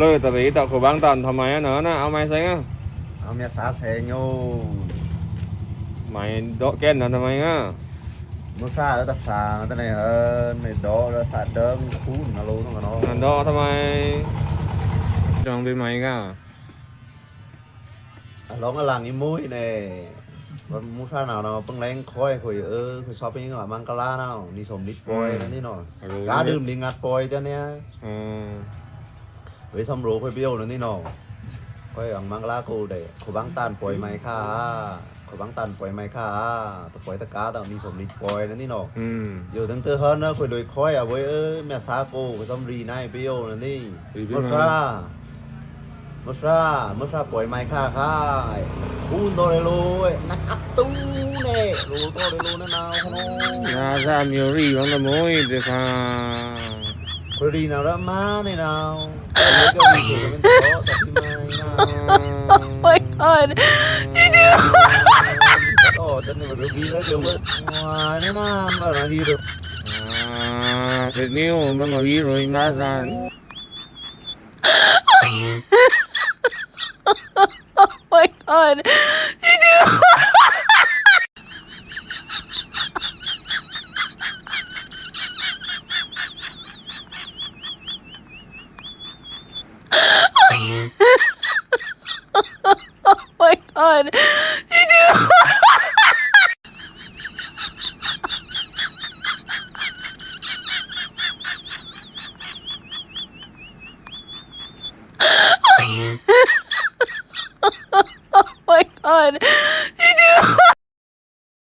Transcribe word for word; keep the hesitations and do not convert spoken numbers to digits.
လိုꩻတရေꩻ တခုႏဗန်းတန်ႏ ထမ်ႏမုဲင်ꩻအနာ်ꩻ အဝ်ႏမုဲင်ꩻသင်ꩻ။ အဝ်ႏမုဲင်ꩻသင်ꩻ။ မုဲင်ꩻဒေါ့ꩻကဲန ထမ်ႏမုဲင်ꩻ။ မုသြ တဖျာႏတနေ မုဲင်ꩻဒေါ့ꩻ သဒုံႏ ခုနလိုꩻနကနော ဒေါ့ꩻထမ်ႏမုဲင်ꩻ။ ကျောင်းဗီမုဲင်ꩻက အလောင်းအလင်ႏမွေးနေ မုသြနဝ်ꩻနဝ်ꩻ ပင်းလဲင်ခွိုꩻခွိုꩻ ခွိုꩻ shopping အမင်္ဂလာနဝ်ꩻ နီႏသိုမ်ႏနီႏပွိုင်ႏနနီꩻနဝ်ꩻ ကားดื่ม လေးငါးပွိုင်ႏတနေ ဝေးသမ်ရိုꩻခွိုꩻပျိုနနီꩻနဝ်ꩻ ခွိုꩻအမင်္ဂလာကိုဒဲ ခုႏဗန်းတန်ႏပွိုင်ႏမုဲင်ꩻခါ ခုႏဗန်းတန်ႏပွိုင်ႏမုဲင်ꩻခါ တပွိုင်ႏတကားတနီႏသိုမ်ႏနီႏပွိုင်ႏနနီꩻနဝ်ꩻ ယိုဒင်ႏတဟန်နခွိုꩻလွေꩻခွိုꩻအဝေး မုသြကို ခွိုꩻသမ်ရီႏနုဲင်ပျိနနီꩻ မုသြ မုသြ မုသြပွိုင်ႏမုဲင်ꩻခါခါ ခုႏဒေါ့ꩻရေလိုꩻ နကတူးနေ လိုꩻဒေါ့ꩻရေလိုꩻနနဝ်ꩻနဝ်ꩻ နာႏသꩻမိူရီႏဝွင်ႏတမွိုးတခါ ခွိုꩻရီႏနဝ်ꩻရမါနေနဝ်ꩻ Oh my God. အာ တနည်း မမီး ရိုဟင်ဂျာဆန်။ Oh my God. Oh my God. Oh my God.